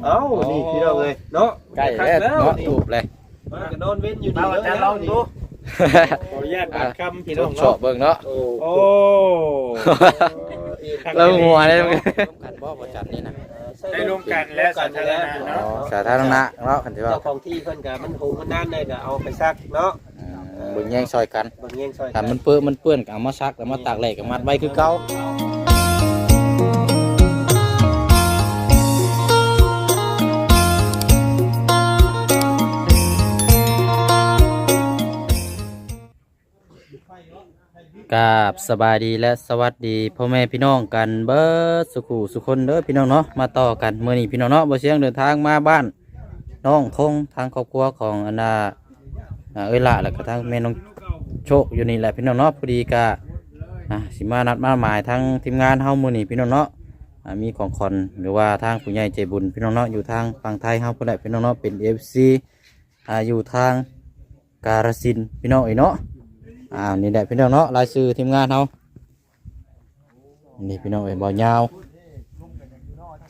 ເອົ້າ ນີ້ພີ່ນ້ອງເອີຍເນາະ ໃກ້ແລ້ວເນາະ ທູບເລີຍ ມາກໍນອນເວັນຢູ່ນີ້ເລີຍ ລອງດູ ຂໍອະນຸຍາດບາດຄຳພີ່ນ້ອງເນາະ ເບິ່ງເນາະ ໂອ້ ໂອ້ ລາວຫົວເດ້ ນຳກັນບໍ່ ບໍ່ຈັດນີ້ນະ ໃຊ້ລວມກັນແລະສາທາລະນະເນາະ ສາທາລະນະເນາະ ຄັນຊິວ່າ ເຈົ້າຂອງທີ່ເພິ່ນກໍມັນໂຫງມັນນານແດ່ກໍເອົາໄປຊັກເນາະ ເບິ່ງແຍງຊ່ອຍກັນ ເບິ່ງແຍງຊ່ອຍກັນ ຖ້າມັນເປິ ມັນເປື້ອນກໍເອົາມາຊັກ ເອົາມາຕາກແດດກໍມັດໄວ້ຄືເກົ່າ. ກາບສະບາຍດີ ແລະ ສະຫວັດດີພໍ່ແມ່ພີ່ນ້ອງກັນເບິດສູ່ຄູ່ສູ່ຄົນເດີພີ່ນ້ອງເນາະ ມາຕໍ່ກັນມື້ນີ້ພີ່ນ້ອງເນາະ ບໍ່ສຽງເດີນທາງມາບ້ານນ້ອງທົງ ທາງຄອບຄົວຂອງອັນນ່າ ອ່າ ເອື້ອຍຫຼ້າ ແລ້ວກໍທາງແມ່ນ້ອງໂຊກຢູ່ນີ້ແຫຼະພີ່ນ້ອງເນາະ ພໍດີກະ ອ່າ ຊິມານັດມາໝາຍທາງທີມງານເຮົາມື້ນີ້ພີ່ນ້ອງເນາະ ອ່າ ມີຂອງຂວັນ ຫຼືວ່າທາງຜູ້ໃຫຍ່ໃຈບຸນພີ່ນ້ອງເນາະ ຢູ່ທາງຝັ່ງໄທເຮົາພຸ້ນແຫຼະພີ່ນ້ອງເນາະ ເປັນເອັຟຊີ ອ່າ ຢູ່ທາງກາລະສິນພີ່ນ້ອງເອີຍເນາະ ອ່າ ນີ້ແຫຼະພີ່ນ້ອງເນາະ ລາຍຊື່ທີມງານເຮົາ ນີ້ພີ່ນ້ອງເອີຍ ບ່າວຍາວ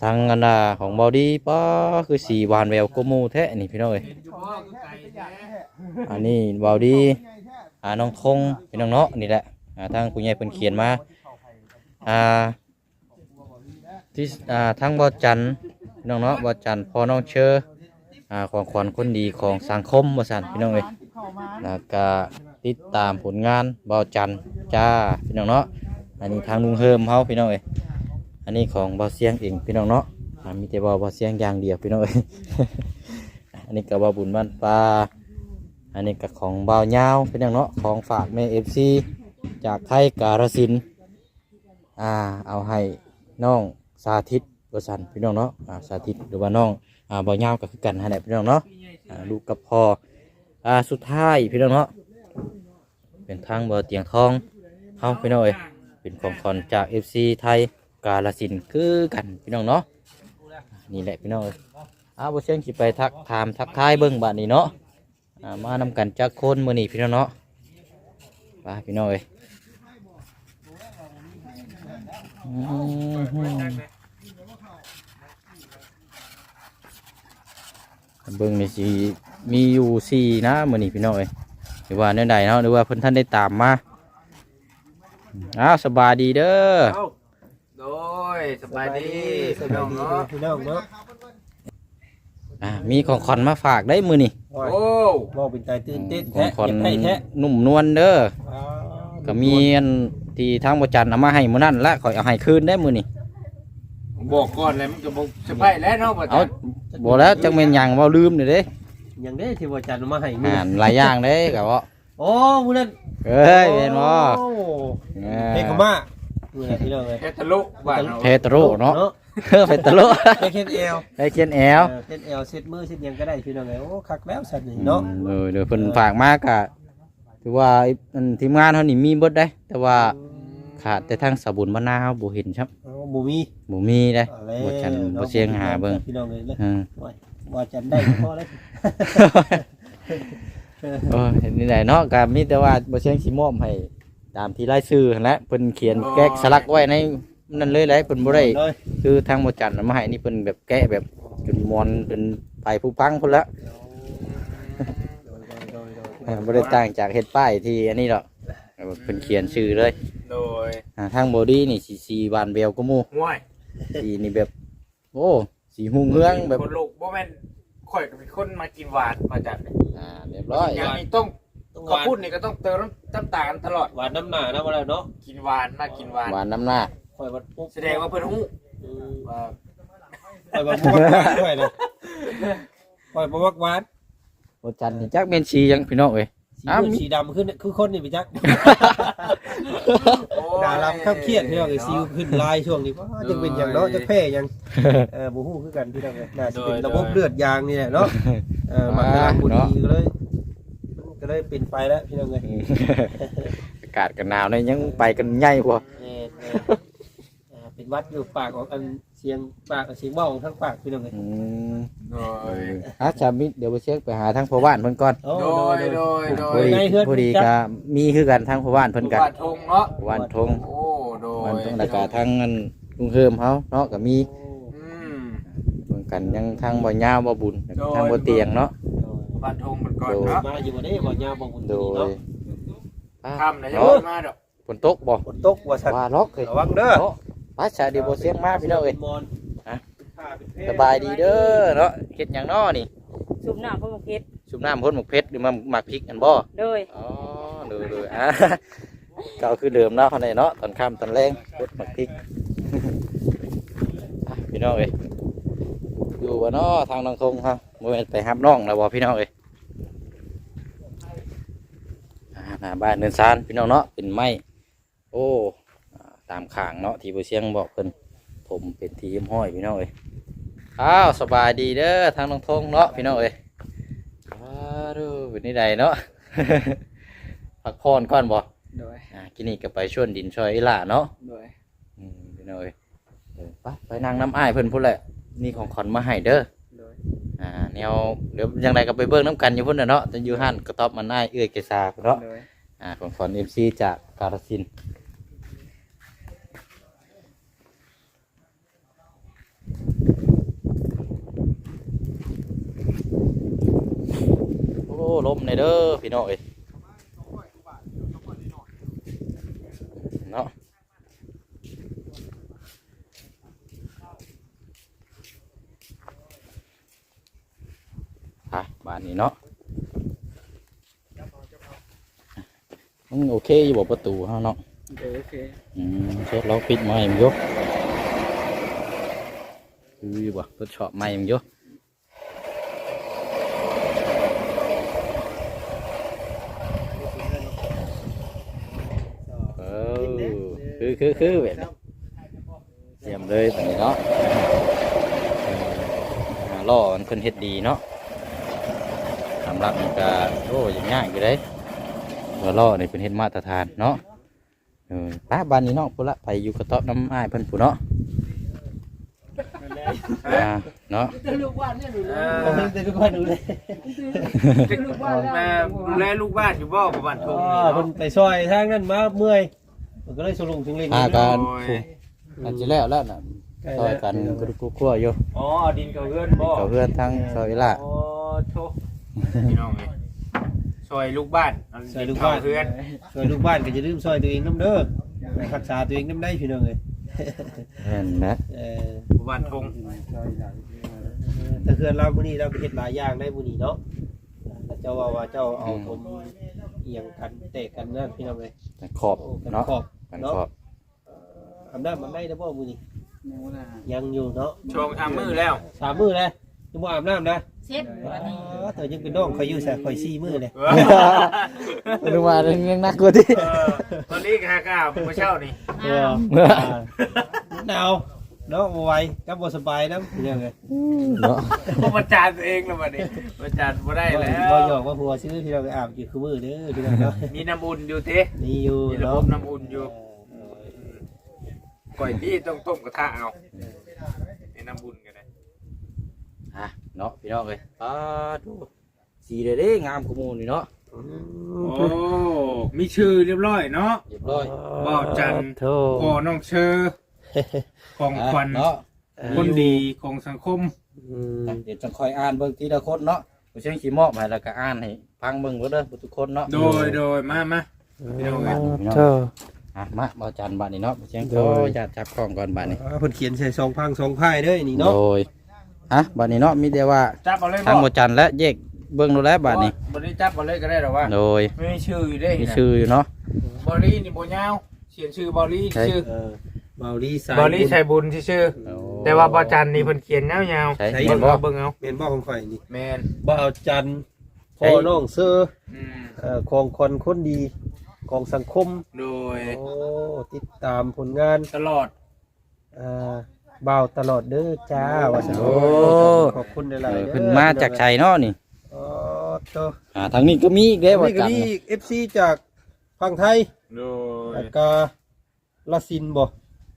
ທາງອັນນ່າຂອງບ່າວດີ ປ້າ ຄືສີຫວານແຫວວກວ່າໝູ່ແທ້ນີ້ພີ່ນ້ອງເອີຍ ອັນນີ້ບ່າວດີ ອ່າ ນ້ອງທົງພີ່ນ້ອງເນາະ ນີ້ແຫຼະ ອ່າ ທາງຜູ້ໃຫຍ່ເພິ່ນຂຽນມາ ອ່າ ທີ່ ອ່າ ທາງບ່າວຈັນພີ່ນ້ອງເນາະ ບ່າວຈັນ ພໍ່ນ້ອງເຊີ ອ່າ ຂອງຂວັນຄົນດີຂອງສັງຄົມວ່າຊັ້ນພີ່ນ້ອງເອີຍ ແລ້ວກະຕິດຕາມຜົນງານບ່າວຈັນຈ້າພີ່ນ້ອງເນາະ ອັນນີ້ທາງລຸງເຮີມເຮົາພີ່ນ້ອງເອີຍ ອັນນີ້ຂອງບ່າວສຽງເອງພີ່ນ້ອງເນາະ ອ່າ ມີແຕ່ເວົ້າບ່າວສຽງຢ່າງດຽວພີ່ນ້ອງເອີຍ ອັນນີ້ກໍບ່າວບຸນບ້ານປ່າ ອັນນີ້ກໍຂອງບ່າວຍາວພີ່ນ້ອງເນາະ ຂອງຝາກແມ່ເອັຟຊີ ຈາກໄທກາລະສິນ ອ່າ ເອົາໃຫ້ນ້ອງສາທິດວ່າຊັ້ນພີ່ນ້ອງເນາະ ອ່າ ສາທິດ ຫຼືວ່ານ້ອງ ອ່າ ບ່າວຍາວກໍຄືກັນຫັ້ນແຫຼະພີ່ນ້ອງເນາະ ອ່າ ລູກກັບພໍ່ ອ່າ ສຸດທ້າຍພີ່ນ້ອງເນາະ ເປັນທາງບ່າວຕຽງທອງເຮົາພີ່ນ້ອງເອີຍ ເປັນຂອງຂວັນຈາກເອັຟຊີໄທກາລະສິນຄືກັນພີ່ນ້ອງເນາະ ນີ້ແຫຼະພີ່ນ້ອງເອີຍ ອ່າ ບໍ່ສຽງຊິໄປທັກຖາມທັກທາຍເບິ່ງບາດນີ້ເນາະ ອ່າ ມານຳກັນຈັກຄົນມື້ນີ້ພີ່ນ້ອງເນາະ ໄປພີ່ນ້ອງເອີຍ ອືມ ເບິ່ງນີ້ຊິມີຢູ່ສີ່ນະມື້ນີ້ພີ່ນ້ອງເອີຍ ຫຼືວ່າແນວໃດເນາະ ຫຼືວ່າເພິ່ນທັນໄດ້ຕາມມາ ອ້າວ ສະບາຍດີເດີ ເອົ້າ ໂດຍ ສະບາຍດີ ສະບາຍດີພີ່ນ້ອງເນາະ ພີ່ນ້ອງເນາະ ອ່າ ມີຂອງຂວັນມາຝາກໄດ້ມື້ນີ້ ໂອ້ ເວົ້າເປັນຕາຕື່ນເຕັ້ນແທ້ ຂອງຂວັນ ຢາກໄດ້ແທ້ ນຸ້ມນວນເດີ ອ່າ ກໍມີອັນທີ່ທາງບໍ່ຈັນເອົາມາໃຫ້ມື້ນັ້ນລະ ຂ້ອຍເອົາໃຫ້ຄືນໄດ້ມື້ນີ້ ບອກກ່ອນແລ້ວມັນກໍບໍ່ເຊີໄພຣສ໌ແລ້ວເນາະ ບໍ່ຈັນ ເອົ້າ ບໍ່ແລ້ວ ຈັກແມ່ນຫຍັງ ເວົ້າລືມເດ້ ຫຍັງເດ້ທີ່ບໍ່ຈັນເອົາມາໃຫ້ມື້ນັ້ນ ອ່າ ຫຼາຍຢ່າງເດ້ກໍເວົ້າ ໂອ້ ມື້ນັ້ນ ເອີຍ ໂອ້ ແມ່ນບໍ່ ເອີ ເພງຂະມາ ມື້ນັ້ນພີ່ນ້ອງເອີຍ ເພຕະລຸ ບ້ານເຮົາ ເພຕະລຸເນາະ ເນາະ ເພຕະລຸ ໄດ້ຂຽນແອວ ໄດ້ຂຽນແອວ ເອີ ຂຽນແອວ ເຊັດມືເຊັດຫຍັງກໍໄດ້ພີ່ນ້ອງເອີຍ ໂອ້ ຄັກແລ້ວຊັ້ນນີ້ເນາະ ອືມ ໂດຍ ໂດຍ ເພິ່ນຝາກມາກະ ຖືວ່າ ອັນ ທີມງານເຮົານີ້ມີເບິດເດ້ ແຕ່ວ່າ ອືມ ຂາດແຕ່ທາງສາວບຸນບ້ານນາເຮົາບໍ່ເຫັນຊ້ຳ ອໍ ບໍ່ມີ ບໍ່ມີເດ້ ເອົາແລ້ວ ບໍ່ທັນ ເນາະ ບໍ່ສຽງຫາເບິ່ງ ພີ່ນ້ອງເອີຍ ເອີ ໂອ້ຍ ວ່າຈຳໄດ້ພໍແລ້ວ ໂອ້ຍ ເຮັດແນວໃດເນາະ ກໍມີແຕ່ວ່າບໍ່ສຽງຊິມອບໃຫ້ຕາມທີ່ລາຍຊື່ຫັ້ນແຫຼະ ເພິ່ນຂຽນ ອໍ ແກະສະຫຼັກໄວ້ໃນນັ້ນເລີຍແຫຼະ ເພິ່ນບໍ່ໄດ້ ໂດຍ ຄືທາງບໍ່ຈັນເອົາມາໃຫ້ນີ້ ເພິ່ນແບບແກະແບບຈົນມອນເປັນໄປຜູ້ພັງພຸ້ນລະ ໂດຍ ໂດຍ ໂດຍ ໂດຍ ເອີ ບໍ່ໄດ້ຕ່າງຈາກເຮັດປ້າຍທີ່ອັນນີ້ດອກ ເພິ່ນຂຽນຊື່ເລີຍ ໂດຍ ອ່າ ທາງບໍ່ດີນີ້ສີ ສີຫວານແຫວວກວ່າໝູ່ ໂອ້ຍ ສີນີ້ແບບ ໂອ້ ສີຮຸ່ງເຮືອງແບບ ຄົນລູກ ບໍ່ແມ່ນ ຂ້ອຍກໍເປັນຄົນມັກກິນຫວານ ມາຈັດ ອ່າ ຮຽບຮ້ອຍ ຫຍັງນີ້ຕ້ອງ ຕ້ອງຫວານ ເຂົ້າປຸ້ນນີ້ກໍຕ້ອງເຕີມນ້ຳ ນ້ຳຕານຕະຫຼອດ ຫວານນຳໜ້ານຳບໍ່ໄດ້ເນາະ ກິນຫວານ ມັກກິນຫວານ ຫວານນຳໜ້າ ຂ້ອຍວ່າ ສະແດງວ່າເພິ່ນຮູ້ ອືມ ວ່າ ຂ້ອຍວ່າບໍ່ມັກຫວານ ຂ້ອຍນະ ຂ້ອຍບໍ່ມັກຫວານ ບໍ່ຈັນນີ້ຈັກແມ່ນສີຫຍັງ ພີ່ນ້ອງເອີຍ ສີມືດສີດຳຄື ຄືຄົນນີ້ໄປຈັກ ໂອ້ຍ ໜ້າລຳຄັບຄຽດພີ່ນ້ອງເອີຍ ຊິວຂຶ້ນຫຼາຍຊ່ວງນີ້ ເອີ ຈັກເປັນຫຍັງເນາະ ໂດຍ ຈັກແພ້ຫຍັງ ເອີ ບໍ່ຮູ້ຄືກັນພີ່ນ້ອງເອີຍ ໜ້າຊິເປັນ ໂດຍ ລະບົບເລືອດຢາງນີ້ແຫຼະເນາະ ເອີ ມັນກຳລັງບໍ່ດີ ເນາະ ກໍເລີຍ ມັນກໍເລີຍເປັນໄປແລ້ວພີ່ນ້ອງເອີຍ ອືມ ອາກາດກໍໜາວແລ້ວ ຍັງໄປກັນໃຫຍ່ບໍ່ ແມ່ນໆ ອ່າ ເປັນຫວັດຢູ່ ປາກອອກອັນ ສຽງປາກ ສຽງເວົ້າທາງປາກ ພີ່ນ້ອງເອີຍ ອືມ ໂດຍ ອ່າ ສາມີ ດຽວໄປເຊັກໄປຫາທາງພໍ່ບ້ານເພິ່ນກ່ອນ ໂອ້ ໂດຍ ໂດຍ ໂດຍ ໂດຍ ພໍດີ ພໍດີກໍມີຄືກັນ ທາງພໍ່ບ້ານເພິ່ນກໍ ບ້ານທົ່ງເນາະ ບ້ານທົ່ງ ໂອ້ ໂດຍ ບ້ານທົ່ງ ແລ້ວກໍທາງອັນລຸງເຮີມເຮົາເນາະ ກໍມີ ໂອ້ ອືມ ເບິ່ງ ກັນ ຍັງທາງບໍ່ຍາວບໍ່ບຸນ ໂດຍ ທາງບໍ່ຕຽງເນາະ ໂດຍ ບ້ານທົ່ງເພິ່ນກ່ອນເນາະ ໂດຍ ມາຢູ່ບໍ່ເດ້ບໍ່ຍາວບໍ່ບຸນ ໂດຍ ນີ້ເນາະ ອ່າ ຄ່ຳນະ ເນາະ ຍັງບໍ່ມາດອກ ຝົນຕົກບໍ່? ຝົນຕົກວ່າຊັ້ນ ວ່າລັອກເອີຍ ລະວັງເດີເນາະ ໄປຊະ ດຽວບໍ່ສຽງມາພີ່ນ້ອງເອີຍ ຮະ ສະບາຍດີເດີເນາະ ເຮັດຫຍັງນໍນີ້? ສູບນ້ຳພົ້ນໝາກເຜັດ ສູບນ້ຳພົ້ນໝາກເຜັດ ຫຼືວ່າໝາກພິກຫັ້ນບໍ່? ໂດຍ ອໍ ໂດຍໆ ອ່າ ເກົ່າຄືເດີມເນາະ ເຮົານີ້ເນາະ ຕອນຄ່ຳຕອນແລງພົ້ນໝາກພິກ ອ່ະ ພີ່ນ້ອງເອີຍ ຢູ່ບໍ່ເນາະ ທາງນ້ອງທົງເຮົາ ບໍ່ແມ່ນໄປຮັບນ້ອງແລ້ວບໍ່ ພີ່ນ້ອງເອີຍ? ອ່າ ໜ້າບ້ານເຮືອນຊານພີ່ນ້ອງເນາະ ເປັນໄມ້ ໂອ້ ອ່າ ຕາມຂ້າງເນາະ ທີ່ບໍ່ສຽງບອກເພິ່ນ ຖົມເປັນທີ່ຮຽບຮ້ອຍພີ່ນ້ອງເອີຍ ອ້າວ ສະບາຍດີເດີ ທາງນ້ອງທົງເນາະ ພີ່ນ້ອງເອີຍ ອ້າ ດູ ເປັນແນວໃດເນາະ ພັກຜ່ອນກ່ອນບໍ່? ໂດຍ ອ່າ ກີ້ນີ້ກໍໄປຊວນດິນຊ່ອຍອີ່ຫຼ້າເນາະ ໂດຍ ອືມ ພີ່ນ້ອງເອີຍ ເອີ ໄປ ໄປນັ່ງນຳອ້າຍເພິ່ນພຸ້ນແຫຼະ ມີຂອງຂວັນມາໃຫ້ເດີ ໂດຍ ອ່າ ແນວ ດຽວຈັ່ງໃດກໍໄປເບິ່ງນຳກັນຢູ່ພຸ້ນແຫຼະເນາະ ຢູ່ຮ້ານກະຕ໊ອບມັນອ້າຍເອື້ອຍເກສາພຸ້ນເນາະ ໂດຍ ອ່າ ຂອງຂວັນເອັຟຊີຈາກກາລະສິນ ໂອ້ ລົມແດ່ເດີພີ່ນ້ອງເອີຍ ເນາະ ອ່ະ ບາດນີ້ເນາະ ມັນໂອເຄຢູ່ບໍ່ ປະຕູເຮົາເນາະ? ໂດຍ ໂອເຄ ອືມ ທົດລອງປິດໃໝ່ເບິ່ງຢູ່ ຄືຢູ່ບໍ່ ທົດສອບໃໝ່ເບິ່ງຢູ່ ເອີ ຄື ຄື ຄືແບບນີ້ ຢ້ຽມເລີຍບາດນີ້ເນາະ ອ່າ ລໍ້ມັນເພິ່ນເຮັດດີເນາະ ຕາມຫຼັກມັນກະ ໂອ້ ຍາກຢູ່ເດ້ ເພາະລໍ້ນີ້ເພິ່ນເຮັດມາດຕະຖານເນາະ ເອີ ໄປບາດນີ້ເນາະ ພຸ້ນລະ ໄປຢູ່ກະຕ໊ອບນຳອ້າຍເພິ່ນພຸ້ນເນາະ ອ່າ ເນາະ ແມ່ດູແລລູກບ້ານຢູ່ບໍ່ ບ້ານທົ່ງນີ້ເນາະ ເພິ່ນໄປຊ່ອຍທາງນັ້ນມາເມື່ອຍ ມັນກໍເລີຍສະຫຼົງສະເຫຼັງ ຫາກັນ ໂອ້ຍ ອັນຊິແລ້ວແລ້ວນະ ໃກ້ແລ້ວ ຊ່ອຍກັນກຸກກຸກຄົວຢູ່ ອໍ ເອົາດິນເຂົ້າເຮືອນບໍ່ ເຂົ້າເຮືອນທາງຊາວອີ່ຫຼ້າ ອໍ ໂທ້ ພີ່ນ້ອງເອີຍ ຊ່ອຍລູກບ້ານ ຊ່ອຍລູກບ້ານ ເຂົ້າເຮືອນ ຊ່ອຍລູກບ້ານກໍຢ່າລືມຊ່ອຍຕົວເອງນຳເດີ ຮັກສາຕົວເອງນຳໄດ໋ ພີ່ນ້ອງເອີຍ ແມ່ນນະ ເອີ ບ້ານທົ່ງ ແຕ່ເຮືອນລາວມື້ນີ້ລາວກໍເຮັດຫຼາຍຢ່າງໄດ໋ມື້ນີ້ເນາະ ເຈົ້າເວົ້າວ່າເຈົ້າເອົາຖົມ ອືມ ອີ່ຫຍັງກັນແຕກກັນນັ້ນ ພີ່ນ້ອງເອີຍ ກັນຂອບ ໂອ້ ກັນ ເນາະ ຂອບ ກັນ ເນາະ ຂອບ ເອີ ອາບນ້ຳອາບໃນແລ້ວບໍ່ມື້ນີ້? ຍັງບໍ່ໄດ້ອາບ ຍັງຢູ່ເນາະ ສອງສາມມື້ແລ້ວ ສາມມື້ແລ້ວ ຍັງບໍ່ອາບນ້ຳນະ ເຊັດບາດນີ້ ເອີ ແຕ່ຍັງເປັນນ້ອງຂ້ອຍຢູ່ຊະ ຂ້ອຍສີ່ມື້ເລີຍ ເອີ ອະນຸບານຍັງໜັກກວ່າຕິ ເອີ ຕອນນີ້ກໍຫາກະອາບມື້ເຊົ້ານີ້ ເອີ ໜາວເນາະ ບໍ່ໄຫວ ກັບບໍ່ສະບາຍນຳ ເລື່ອງເອີຍ ເນາະ ປະຈານຕົວເອງແລ້ວບາດນີ້ ປະຈານບໍ່ໄດ້ແລ້ວ ເວົ້າຫຍອກເວົ້າຫົວຊື່ ພີ່ນ້ອງ ອາບຢູ່ຄູ່ມື້ເດີ ພີ່ນ້ອງເນາະ ມີນ້ຳອຸ່ນຢູ່ຕິ ມີຢູ່ ມີລະບົບ ເນາະ ນ້ຳອຸ່ນຢູ່ ເອີ ຂ້ອຍນີ້ຕ້ອງຕົ້ມກະທະເອົາ ໃຫ້ນ້ຳບຸນກໍໄດ້ ອ່ະ ເນາະ ພີ່ນ້ອງເອີຍ ປາດໂທ້ ສີເດ້ ງາມກວ່າໝູ່ນີ້ເນາະ ອືມ ໂອ້ ມີຊື່ຮຽບຮ້ອຍເນາະ ຮຽບຮ້ອຍ ບ່າວຈັນ ໂທ້ ພໍ່ນ້ອງເຊີ ຂອງຂວັນ ອ່ະ ເນາະ ຄົນດີຂອງສັງຄົມ ອືມ ດຽວຈັ່ງຄ່ອຍອ່ານເບິ່ງທີລະຄົນເນາະ ບໍ່ເຊີງຊິມອບໃຫ້ ແລ້ວກໍອ່ານໃຫ້ຟັງເບິ່ງເບິດເດີ ເບິດທຸກຄົນເນາະ ໂດຍ ໂດຍ ມາ ມາ ພີ່ນ້ອງເອີຍ ອ່ະ ມາ ບ່າວຈັນ ບາດນີ້ເນາະ ບໍ່ເຊີງ ໂດຍ ຂໍອະນຸຍາດຈັບກ້ອງກ່ອນບາດນີ້ ອ່າ ເພິ່ນຂຽນໃສ່ສອງພັງສອງພາຍເດີນີ້ເນາະ ໂດຍ ອ່ະ ບາດນີ້ເນາະ ມີແຕ່ວ່າຈັບເອົາເລີຍ ທາງບ່າວຈັນ ແລະ ແຍກເບິ່ງໂລດແຫຼະບາດນີ້ ບໍ່ ບໍ່ໄດ້ຈັບເອົາເລີຍກໍໄດ້ດອກວ່າ ໂດຍ ມີຊື່ຢູ່ເດ້ ມີຊື່ຢູ່ເນາະ ເບົາລີນີ້ບໍ່ຍາວ ຂຽນຊື່ເບົາລີຊື່ ເອີ ເບົາລີສາຍ ເບົາລີສາຍບຸນຊື່ໆ ໂອ້ ແຕ່ວ່າບ່າວຈັນນີ້ເພິ່ນຂຽນຍາວໆ ໃສ ໃສ ເບິ່ງເອົາ ເບິ່ງເອົາ ແມ່ນບໍ່ຂອງຂ້ອຍນີ້ ແມ່ນ ບ່າວຈັນ ພໍ່ນ້ອງເຊີ ອືມ ເອີ ຂອງຂວັນຄົນດີຂອງສັງຄົມ ໂດຍ ໂອ້ ຕິດຕາມຜົນງານຕະຫຼອດ ອ່າ ບ່າວຕະຫຼອດເດີຈ້າ ວ່າຊັ້ນ ໂອ້ ຂອບຄຸນຫຼາຍໆ ເອີ ເດີ ເພິ່ນມາຈາກໃສເນາະນີ້ ອໍ ໂທ້ ອ່າ ທາງນີ້ກໍມີອີກເດ້ ທາງນີ້ກໍມີອີກ ເອັຟຊີຈາກຝັ່ງໄທ ໂດຍ ແລ້ວກໍ ລະສິນບໍ່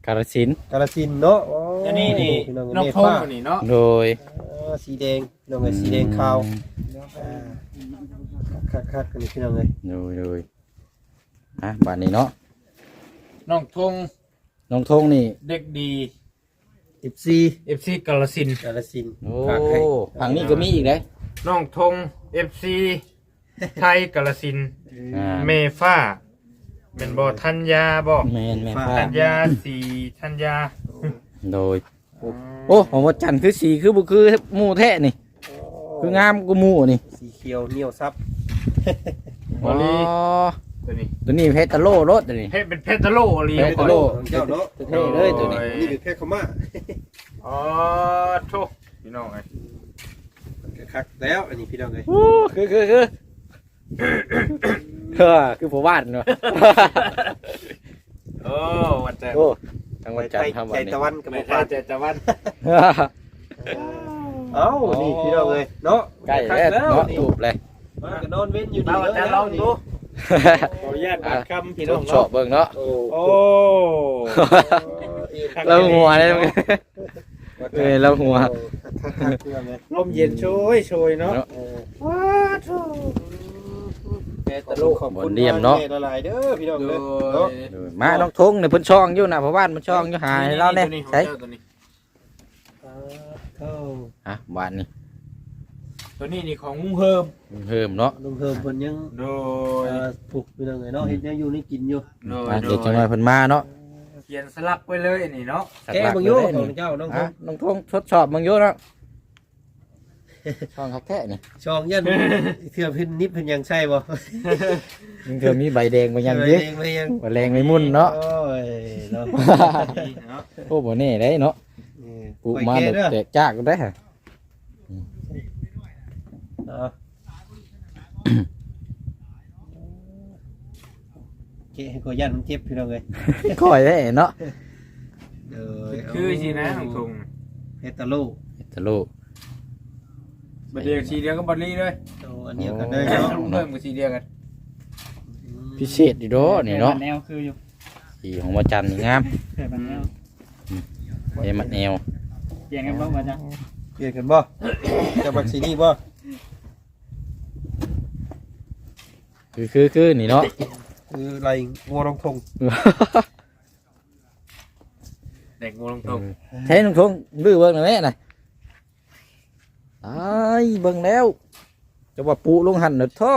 ກາລະສິນ ກາລະສິນເນາະ ໂອ້ ອັນນີ້ນີ້ ພີ່ນ້ອງ ນ້ອງທົງ ແມ່ຟ້າ ອັນນີ້ເນາະ ໂດຍ ເອີ ສີແດງ ນ້ອງເອີຍ ອືມ ສີແດງຂາວ ອ່າ ຄັກໆ ອັນນີ້ ພີ່ນ້ອງເອີຍ ໂດຍ ໂດຍ ອ່ະ ບາດນີ້ເນາະ ນ້ອງທົງ ນ້ອງທົງນີ້ ເດັກດີ ເອັຟຊີ ເອັຟຊີກາລະສິນ ກາລະສິນ ໂອ້ ຝາກໃຫ້ ຝັ່ງນີ້ກໍມີອີກເດ້ ນ້ອງທົງ ເອັຟຊີໄທກາລະສິນ ອ່າ ແມ່ຟ້າ ແມ່ນບໍ່ ທັນຍາບໍ່ ແມ່ນ ແມ່ຟ້າ ທັນຍາ ສີທັນຍາ ໂດຍ ໂອ້ ຂອງວັດຈັນຄືສີຄືບໍ່ຄືໝູ່ແທ້ນີ້ ຄືງາມກວ່າໝູ່ນີ້ ສີຂຽວໜຽວສັບ ອໍ ໂຕນີ້ ໂຕນີ້ເພດຕາໂລໂລດໂຕນີ້ ເພດ ເປັນເພດຕາໂລອີ່ຫຼີ ເພດຕາໂລ ຂອງເຈົ້າເນາະ ແທ້ເລີຍໂຕນີ້ ໂອ້ຍ ນີ້ເປັນເພດເຂົ້າມາ ອໍ ໂທ້ ພີ່ນ້ອງເອີຍ ຄັກແລ້ວອັນນີ້ພີ່ນ້ອງເອີຍ ໂອ້ ຄື ຄື ຄື ເອີ ຄືພໍ່ບ້ານເນາະ ໂອ້ ວັນຈັນ ໂອ້ ທາງວັນຈັນ ໃຈ ທາງວັນ ໃຈຕາວັນກັບ ແມ່ນ ບໍ່ ໃຈຕາວັນ ເອົ້າ ນີ້ພີ່ນ້ອງເອີຍເນາະ ໃກ້ແລ້ວເນາະ ທູບເລີຍ ມາກໍນອນເວັນຢູ່ນີ້ເລີຍ ລອງດູ ຂໍອະນຸຍາດບາດຄຳພີ່ນ້ອງເນາະ ທົດສອບເບິ່ງເນາະ ໂອ້ ໂອ້ ລາວຫົວເດ້ ເອີຍ ລາວຫົວ ຄັກໆ ພີ່ນ້ອງເອີຍ ລົມເຢັນໂຊຍໆເນາະ ເນາະ ເອີ ວ້າໂທ້ ແມ່ຕະລຸ ຂອບຄຸນ ບ່ອນຢ້ຽມເນາະ ແມ່ຫຼາຍໆເດີພີ່ນ້ອງເດີ ໂດຍ ເນາະ ໂດຍ ມານ້ອງທົງນີ້ເພິ່ນຊ່ອງຢູ່ນະ ພໍ່ບ້ານເພິ່ນຊ່ອງຢູ່ ຫາໃຫ້ລາວແດ່ ນີ້ ໃສ ໂຕນີ້ ອ່າ ໂອ້ ອ່ະ ບາດນີ້ ໂຕນີ້ນີ້ຂອງລຸງເຮີມ ລຸງເຮີມເນາະ ລຸງເຮີມເພິ່ນຍັງ ໂດຍ ອ່າ ປູກ ພີ່ນ້ອງເອີຍເນາະ ເຮັດແນວຢູ່ແນວກິນຢູ່ ໂດຍ ອ່າ ໂດຍ ເດີ ຈັກໜ້ອຍເພິ່ນມາເນາະ ຂຽນສະຫຼັກໄວ້ເລີຍອັນນີ້ເນາະ ສະຫຼັກໄວ້ເລີຍ ແກະເບິ່ງຢູ່ ຂອງເຈົ້າ ນ້ອງ ອ່ະ ທົງ ນ້ອງທົງທົດສອບເບິ່ງຢູ່ເນາະ ຊ່ອງຄັກແທ້ນີ້ ຊ່ອງຢ້ານເທື່ອເພິ່ນນິບເພິ່ນຫຍັງໃສ່ບໍ່ ຍັງເທື່ອມີໃບແດງໃບຫຍັງ ໃບ ແດງໃບຫຍັງ ໃບແດງໃບໝຸ່ນເນາະ ໂອ້ຍເນາະ ໂອ້ ບໍ່ແນ່ເດ້ເນາະ ເອີ ປຸມາແຕກຈາກໄດ້ ເນາະ ເກະໃຫ້ຂ້ອຍຢ້ານມັນເຈັບພີ່ນ້ອງເອີຍ ຂ້ອຍເດ້ເນາະ ເອີ ຄືຊິນະ ນ້ອງທຸງ ເຮດຕາໂລ ເຮດຕາໂລ ບັດດຽວສີດຽວກັບບັດລີເລີຍ ໂຕອັນດຽວກັນເລີຍເນາະ ເນາະ ເພີ່ມກັບສີດຽວກັນ ອືມ ພິເສດຢູ່ດອກນີ້ເນາະ ແນວຄືຢູ່ ສີຂອງພະຈັນນີ້ງາມ ເກີດບັດແນວ ອືມ ເອີ ມັດແນວ ປ່ຽນກັນບໍ່ ວ່າຈະປ່ຽນກັນບໍ່ ຈະມັກສີນີ້ບໍ່ ຄື ຄື ຄືນີ້ເນາະ ຄືໄລ່ງົວລົງທົ່ງ ແດກງົວລົງທົ່ງ ເອີ ໃຊ້ລົງທົ່ງ ລືເບິ່ງໜ້ອຍແມ່ນະ ອ້າຍ ເບິ່ງແລ້ວ ຈະວ່າປຸລົງຫັ້ນນະໂທ້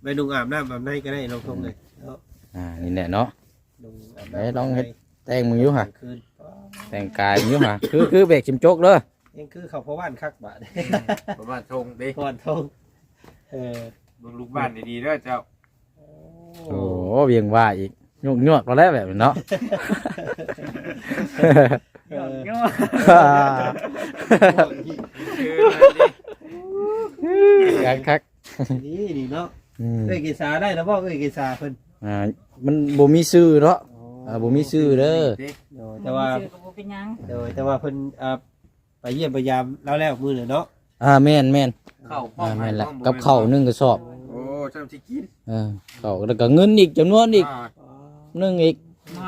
ໄປນຸ່ງອາບນ້ຳອາບໃນກໍໄດ້ ລົງທົ່ງເລີຍເນາະ ອ່າ ນີ້ແຫຼະເນາະ ນຸ່ງອາບນ້ຳ ໄປລອງເຮັດແຕ່ງເບິ່ງຢູ່ຫະ ແຕ່ງກາຍເບິ່ງຢູ່ຫະ ຄື ຄືແບກຊິມຈົກເດີ ຍັງຄືເຂົ້າພໍ່ບ້ານຄັກບາດ ອືມ ພໍ່ບ້ານທົ່ງຕິ ພໍ່ບ້ານທົ່ງ ເອີ ເບິ່ງລູກບ້ານດີໆເດີເຈົ້າ ໂອ້ ໂອ້ ວຽງວ່າອີກ ຍວກໆ ແລ້ວແບບນີ້ເນາະ ຍວກໆ ຄັກໆ ນີ້ ນີ້ເນາະ ອືມ ເອື້ອຍເກສາໄດ້ແລ້ວບໍ່ ເອື້ອຍເກສາເພິ່ນ ອ່າ ມັນບໍ່ມີຊື່ເນາະ ອໍ ອ່າ ບໍ່ມີຊື່ເດີ ໂດຍ ແຕ່ວ່າ ບໍ່ມີຊື່ກໍບໍ່ເປັນຫຍັງ ໂດຍ ແຕ່ວ່າເພິ່ນ ອ່າ ໄປຢ້ຽມໄປຢາມລາວແລ້ວມື້ນັ້ນເນາະ ອ່າ ແມ່ນໆ ເຂົ້າ ອ່າ ແມ່ນແຫຼະ ກັບເຂົ້າໜຶ່ງກະສອບ ໂອ້ ຈຳຊິກິນ ເອີ ເຂົ້າ ແລ້ວກະເງິນອີກຈຳນວນອີກ ອ່າ ໜຶ່ງອີກ ອື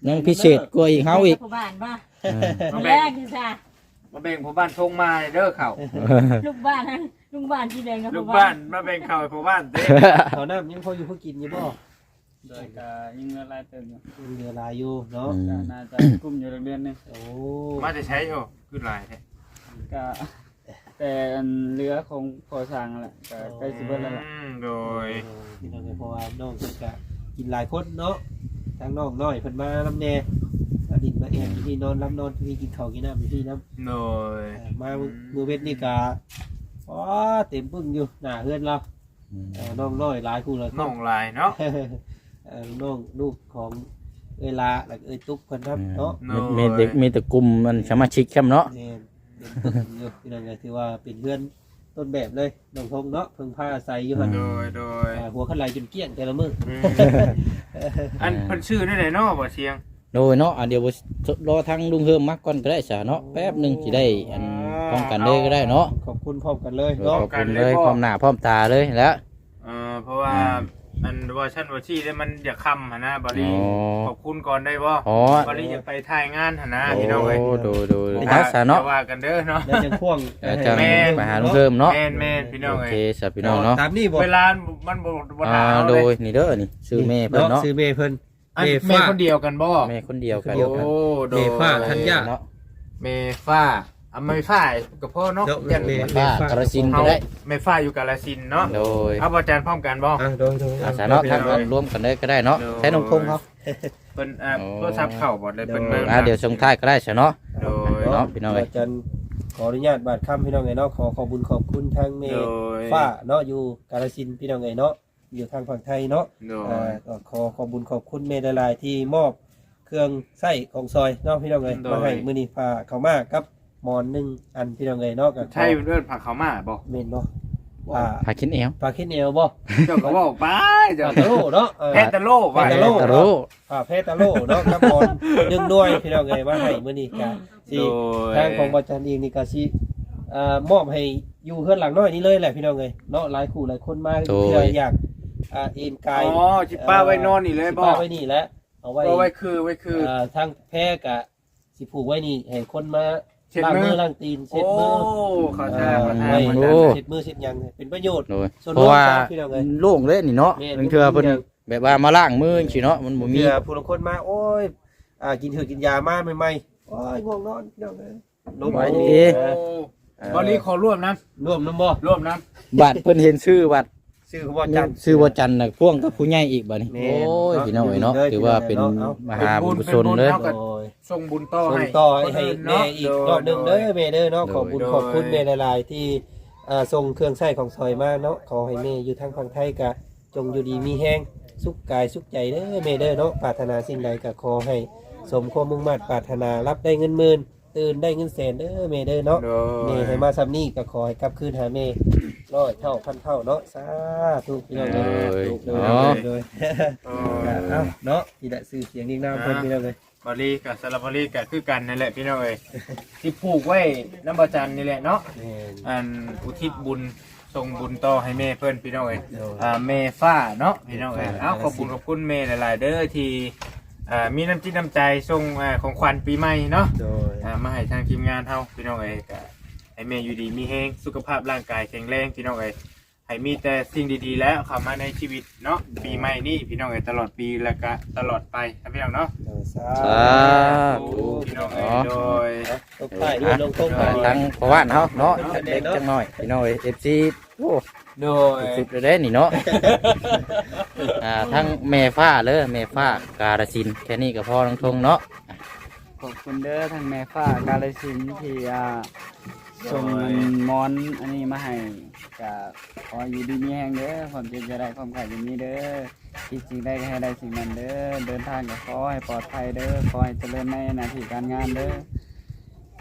ມ ຍັງພິເສດກວ່າອີກເຮົາອີກ ພໍ່ບ້ານບໍ່ ເອີ ມາແບ່ງ ມາແບ່ງພໍ່ບ້ານສົ່ງມາເດີເຂົ້າ ລູກບ້ານຫັ້ນ ລຸງບ້ານຊິແບ່ງກັບພໍ່ບ້ານ ລູກບ້ານມາແບ່ງເຂົ້າໃຫ້ພໍ່ບ້ານເດ້ ເຂົ້ານ້ຳຍັງພໍຢູ່ພໍກິນຢູ່ບໍ່? ໂດຍ ກະຍັງເຫຼືອຫຼາຍເຕີບຢູ່ ຍັງເຫຼືອຫຼາຍຢູ່ເນາະ ອືມ ກະໜ້າຈະກຸ້ມຢູ່ເດືອນໜຶ່ງ ໂອ້ ມາແຕ່ໃສໂຫ ຄືຫຼາຍແທ້ ກະແຕ່ອັນເຫຼືອຂອງກໍ່ສ້າງຫັ້ນແຫຼະ ກະໃກ້ຊິເບິດແລ້ວລະ ອືມ ໂດຍ ໂດຍ ພີ່ນ້ອງເອີຍ ເພາະວ່ານ້ອງເພິ່ນກະກິນຫຼາຍຄົນເນາະ ທາງນ້ອງນ້ອຍເພິ່ນມານຳແດ່ ມາດິນມາແອນຢູ່ນີ້ ນອນຫຼັບນອນຢູ່ນີ້ ກິນເຂົ້າກິນນ້ຳຢູ່ນີ້ນຳ ໂດຍ ເອີ ມາມື້ ອືມ ມື້ເວັນນີ້ກະ ອໍ ເຕັມປຶ້ງຢູ່ໜ້າເຮືອນລາວ ອືມ ເອີ ນ້ອງນ້ອຍຫຼາຍຄູ່ຫຼາຍຄົນ ນ້ອງຫຼາຍເນາະ ເອີ ນ້ອງລູກຂອງເອື້ອຍຫຼ້າ ແລ້ວກໍເອື້ອຍຕຸກເພິ່ນນຳ ອືມ ເນາະ ໂດຍ ມີ ມີແຕ່ ມີແຕ່ກຸ່ມອັນສະມາຊິກຊ້ຳເນາະ ແມ່ນ ເປັນຕົ້ນຢູ່ ພີ່ນ້ອງເອີຍ ຖືວ່າເປັນເຮືອນຕົ້ນແບບເລີຍ ນ້ອງທົງເນາະ ເພິ່ງພາອາໄສຢູ່ຫັ້ນ ໂດຍ ໂດຍ ອ່າ ຫົວຄັນໄຫຼຈົນກ້ຽງແຕ່ລະມື້ ອືມ ອັນເພິ່ນຊື່ແນວໃດເນາະ ບໍ່ສຽງ? ໂດຍເນາະ ອ່າ ດຽວລໍທາງລຸງເຮີມມາກ່ອນກໍໄດ້ຊະເນາະ ແປັບໜຶ່ງຊິໄດ້ອັນພ້ອມກັນເລີຍກໍໄດ້ເນາະ ຂອບຄຸນພ້ອມກັນເລີຍເນາະ ຂອບຄຸນເລີຍ ພ້ອມໜ້າພ້ອມຕາເລີຍແຫຼະ ເອີ ເພາະວ່າ ອືມ ອັນວ່າຊັ້ນວ່າຊີ້ແລ້ວ ມັນຢາກຄ່ຳຫັ້ນນະ ບາລີ ອໍ ຂອບຄຸນກ່ອນໄດ້ບໍ່? ອໍ ບາລີຢາກໄປຖ່າຍງານຫັ້ນນະ ໂອ້ ພີ່ນ້ອງເອີຍ ໂດຍ ໂດຍ ເອົາຊະເນາະ ວ່າກັນເດີເນາະ ແລ້ວຈັ່ງພວງ ແລ້ວຈັ່ງ ແມ່ນ ໄປຫາລຸງເຮີມເນາະ ແມ່ນໆ ພີ່ນ້ອງເອີຍ ໂອເຄຊະ ພີ່ນ້ອງເນາະ ຕາມນີ້ບໍ່? ເວລາມັນບໍ່ ບໍ່ ອ່າ ຖ້າເຮົາເດ້ ໂດຍ ນີ້ເດີ ນີ້ຊື່ແມ່ເພິ່ນເນາະ ເນາະ ຊື່ແມ່ເພິ່ນ ອັນ ແມ່ຟ້າ ແມ່ຄົນດຽວກັນບໍ່? ແມ່ຄົນດຽວກັນ ໂອ້ ໂດຍ ແມ່ຟ້າທັນຍາ ເນາະ ແມ່ຟ້າ ອາ ແມ່ຟ້າກໍພໍເນາະ ເນາະ ຢ້ານ ແມ່ ແມ່ຟ້າ ແມ່ຟ້າກາລະສິນກໍໄດ້ ເນາະ ແມ່ຟ້າຢູ່ກາລະສິນເນາະ ໂດຍ ເອົາ ບໍ່ຈານພ້ອມກັນບໍ່? ອ່າ ໂດຍ ໂດຍ ອາ ສາເນາະ ໂດຍ ທັກລວມກັນເລີຍກໍໄດ້ເນາະ ໂດຍ ໃຊ້ນ້ອງພົງເຮົາ ເພິ່ນ ອ່າ ໂອ້ ໂທລະສັບເຂົ້າບໍ່ ແພິ່ນ ໂດຍ ມາ ອ່າ ດຽວສົ່ງທ້າຍກໍໄດ້ຊະເນາະ ໂດຍ ເນາະ ພີ່ນ້ອງເອີຍ ອາຈານ ຂໍອະນຸຍາດບາດຄຳ ພີ່ນ້ອງເອີຍເນາະ ຂໍຂອບບຸນຂອບຄຸນທາງແມ່ ໂດຍ ຟ້າເນາະ ຢູ່ກາລະສິນ ພີ່ນ້ອງເອີຍເນາະ ຢູ່ທາງຝັ່ງໄທເນາະ ໂດຍ ອ່າ ກໍຂໍຂອບບຸນຂອບຄຸນແມ່ຫຼາຍໆ ທີ່ມອບເຄື່ອງໃຊ້ຂອງຊອຍເນາະ ພີ່ນ້ອງເອີຍ ໂດຍ ມາໃຫ້ມື້ນີ້ ຜ້າຂາວມ້າກັບໝອນໜຶ່ງອັນ ພີ່ນ້ອງເອີຍເນາະ ກໍ ໄທເພິ່ນເອີ້ນຜ້າຂາວມ້າບໍ່? ແມ່ນບໍ່? ຜ້າ ຜ້າເຄັນແອວ ຜ້າເຄັນແອວບໍ່? ເຈົ້າກໍເວົ້າໄປ ເຈົ້າ ຕາໂລເນາະ ເອີ ແພຕາໂລ ແພຕາໂລ ແພຕາໂລ ເນາະ ກັບໝອນໜຶ່ງໜ່ວຍ ພີ່ນ້ອງເອີຍ ມາໃຫ້ມື້ນີ້ກະ ໂດຍ ທາງຂອງບໍ່ຈັນເອງນີ້ກະຊິ ອ່າ ມອບໃຫ້ຢູ່ເຮືອນຫຼັງນ້ອຍນີ້ເລີຍແຫຼະ ພີ່ນ້ອງເອີຍເນາະ ຫຼາຍຄູ່ຫຼາຍຄົນມາ ໂດຍ ເພື່ອຢາກ ອ່າ ເອນກາຍ ອໍ ຊິປະໄວ້ນອນນີ້ເລີຍ ຊິປະໄວ້ນີ້ແຫຼະ ເອົາໄວ້ ເອົາໄວ້ຄື ໄວ້ຄື ອ່າ ທາງແພກະຊິຜູກໄວ້ນີ້ ໃຫ້ຄົນມາ ເຊັດມື ລ້າງມືລ້າງຕີນ ເຊັດມື ໂອ້ ເຂົ້າທ່າ ເອີ ເຂົ້າທ່າ ໄວ້ ໂອ້ ເຊັດມືເຊັດຫຍັງ ເປັນປະໂຫຍດ ໂດຍ ສ່ວນ ເພາະວ່າ ລວມຊະ ພີ່ນ້ອງເອີຍ ໂລງເລີຍນີ້ເນາະ ແມ່ນ ບາງເທື່ອເພິ່ນ ແບບວ່າມາລ້າງມືຈັ່ງຊີ້ເນາະ ມັນບໍ່ມີ ເທື່ອຜູ້ລາງຄົນມາ ໂອ້ຍ ອ່າ ກິນເຫື່ອກິນຢາມາໃໝ່ໆ ໂອ້ຍ ງ່ວງນອນ ພີ່ນ້ອງເອີຍ ລົມ ໂອ້ຍ ເອີ ເອີ ບໍ່ລີ ຂໍຮ່ວມນຳ ຮ່ວມນຳບໍ່? ຮ່ວມນຳ ບາດເພິ່ນເຫັນຊື່ ບາດຊື່ບໍ່ຈັນ ຊື່ບໍ່ຈັນນະ ພວງກັບຜູ້ໃຫຍ່ອີກບາດນີ້ ແມ່ນ ໂອ້ຍ ເນາະ ພີ່ນ້ອງເອີຍເນາະ ຖືວ່າເປັນ ເນາະ ເອົາ ມະຫາບຸນກຸສົນເລີຍ ເຮົາກໍ ໂດຍ ສົ່ງບຸນຕໍ່ໃຫ້ ສົ່ງຕໍ່ໃຫ້ ຄົນອື່ນເນາະ ແມ່ອີກ ໂດຍ ຮອບໜຶ່ງເດີ ໂດຍ ແມ່ເດີເນາະ ໂດຍ ຂອບບຸນ ໂດຍ ຂອບຄຸນແມ່ຫຼາຍໆ ທີ່ ອ່າ ສົ່ງເຄື່ອງໃຊ້ຂອງຊອຍມາເນາະ ຂໍໃຫ້ແມ່ຢູ່ທາງຝັ່ງໄທກະຈົ່ງຢູ່ດີມີແຮງ ສຸກກາຍສຸກໃຈເດີແມ່ເດີເນາະ ປາດຖະໜາສິ່ງໃດກະຂໍໃຫ້ສົມຄວາມມຸ່ງມາດປາດຖະໜາ ຫຼັບໄດ້ເງິນໝື່ນ ຕື່ນໄດ້ເງິນແສນເດີແມ່ເດີເນາະ ໂດຍ ແມ່ໃຫ້ມາຊ່ຳນີ້ກໍຂໍໃຫ້ກັບຄືນຫາແມ່ຮ້ອຍເທົ່າພັນເທົ່າເນາະ ສາທຸ ພີ່ນ້ອງເອີຍ ໂດຍ ໂດຍ ເນາະ ໂດຍ ໂດຍ ເອີ ເອົາເນາະ ນີ້ແຫຼະຊື່ສຽງນຽງນາມເພິ່ນ ອ່າ ພີ່ນ້ອງເອີຍ ບ່າວລີກໍ ສຳລັບບ່າວລີກໍຄືກັນນັ້ນແຫຼະ ພີ່ນ້ອງເອີຍ ຊິຜູກໄວ້ນຳບ່າວຈັນນີ້ແຫຼະເນາະ ແມ່ນ ອັນອຸທິດບຸນ ສົ່ງບຸນຕໍ່ໃຫ້ແມ່ເພິ່ນ ພີ່ນ້ອງເອີຍ ໂດຍ ອ່າ ແມ່ຟ້າເນາະ ພີ່ນ້ອງເອີຍ ແມ່ຟ້າ ເອົາ ຂອບຄຸນ ຂອບຄຸນແມ່ຫຼາຍໆເດີ ທີ່ ອ່າ ມີນ້ຳຈິດນ້ຳໃຈສົ່ງ ອ່າ ຂອງຂວັນປີໃໝ່ເນາະ ໂດຍ ອ່າ ມາໃຫ້ທາງທີມງານເຮົາ ພີ່ນ້ອງເອີຍ ກໍໃຫ້ແມ່ຢູ່ດີມີແຮງ ສຸຂະພາບຮ່າງກາຍແຂງແຮງ ພີ່ນ້ອງເອີຍ ໃຫ້ມີແຕ່ສິ່ງດີໆແຫຼະເຂົ້າມາໃນຊີວິດເນາະ ໂດຍ ປີໃໝ່ນີ້ ພີ່ນ້ອງເອີຍ ຕະຫຼອດປີ ແລະກະຕະຫຼອດໄປນະ ພີ່ນ້ອງເນາະ ໂດຍ ສາ ສາທຸ ທຸ ພີ່ນ້ອງເອີຍ ເນາະ ໂດຍ ຕົບທ້າຍດ້ວຍລົງຕົບ ອ່າ ທາງພໍ່ບ້ານເຮົາເນາະ ເນາະ ຈັກເລັກຈັກນ້ອຍ ພີ່ນ້ອງເອີຍ ເອັຟຊີ ໂອ້ ໂດຍ ສຸດໆເລີຍເດ້ນີ້ເນາະ ອ່າ ທັງແມ່ຟ້າເດີ ແມ່ຟ້າກາລະສິນ ແຄ່ນີ້ກໍພໍ ນ້ອງທົງເນາະ ຂອບຄຸນເດີ ທັງແມ່ຟ້າກາລະສິນ ທີ່ ອ່າ ໂດຍ ສົ່ງອັນໝອນອັນນີ້ມາໃຫ້ ກະຂໍຢູ່ດີມີແຮງເດີ ຄວາມເຈັບຢ່າໄດ້ ຄວາມໄຂ້ຢ່າມີເດີ ຄິດສິ່ງໃດກໍໃຫ້ໄດ້ສິ່ງນັ້ນເດີ ເດີນທາງກໍຂໍໃຫ້ປອດໄພເດີ ຂໍໃຫ້ຈະເລີນໃນໜ້າທີ່ການງານເດີ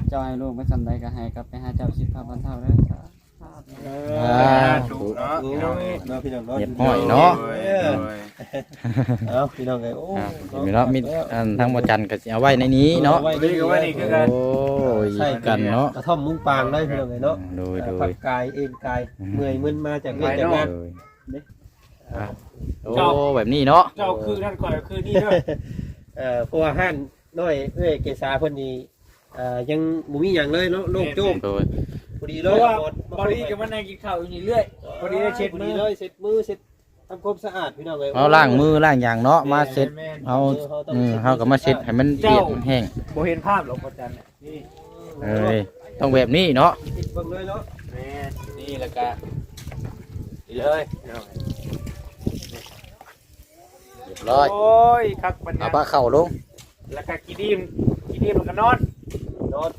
ເຈົ້າໃຫ້ລູກໄປສ່ຳໃດກໍໃຫ້ກັບໄປຫາເຈົ້າສິບເທົ່າພັນເທົ່າເດີ ສາ ອ່າ ສາທຸເນາະ ໂອ້ ພີ່ນ້ອງເອີຍ ເນາະ ພີ່ນ້ອງເນາະ ຮຽບຮ້ອຍເນາະ ໂດຍ ໂດຍ ເອົາ ພີ່ນ້ອງເອີຍ ໂອ້ ອ່າ ເນາະ ມີ ອັນ ທາງບໍ່ຈັນກໍຊິເອົາໄວ້ໃນນີ້ເນາະ ເອົາໄວ້ ເອົາໄວ້ນີ້ຄືກັນ ໂອ້ ຄືກັນເນາະ ກະທ່ອມມຸງປາງໄດ້ ພີ່ນ້ອງເອີຍເນາະ ໂດຍ ໂດຍ ພັກກາຍເອນກາຍ ເມື່ອຍມຶນມາຈາກວຽກຈາກງານ ໂດຍ ອ່າ ໂອ້ ແບບນີ້ເນາະ ເຈົ້າຄືນັ້ນ ຂ້ອຍຄືນີ້ເດີ ເອີ ເພາະວ່າຮ້ານນ້ອຍເອື້ອຍເກສາເພິ່ນນີ້ ອ່າ ຍັງບໍ່ມີຫຍັງເລີຍເນາະ ໂລ່ງໂຈ້ງ ໂດຍ ພໍດີເລີຍ ເພາະວ່າ ພໍດີກໍມານັ່ງກິນເຂົ້າຢູ່ນີ້ເລື້ອຍ ພໍດີໄດ້ເຊັດມື ພໍດີເລີຍ ເຊັດມື ເຊັດ ທຳຄວາມສະອາດ ພີ່ນ້ອງເອີຍ ເຮົາລ້າງມືລ້າງຫຍັງເນາະ ມາເຊັດ ແມ່ນໆ ເຮົາ ເອີ ເຮົາຕ້ອງ ອືມ ເຮົາກໍມາເຊັດໃຫ້ມັນ ເຈົ້າ ຮຽບແຫ້ງ ບໍ່ເຫັນພາບຫຼອກ ພະຈັນ ນີ້ ເອີ ຕ້ອງແບບນີ້ເນາະ ເບິ່ງເລີຍເນາະ ແມ່ນ ນີ້ ແລ້ວກະ ນີ້ເລີຍ ພີ່ນ້ອງ ຮຽບຮ້ອຍ ໂອ້ຍ ຄັກປານຫຍັງ ເອົາຜ້າເຂົ້າລົງ ແລ້ວກໍກິນອີ່ມ ກິນອີ່ມແລ້ວກໍນອນ ນອນ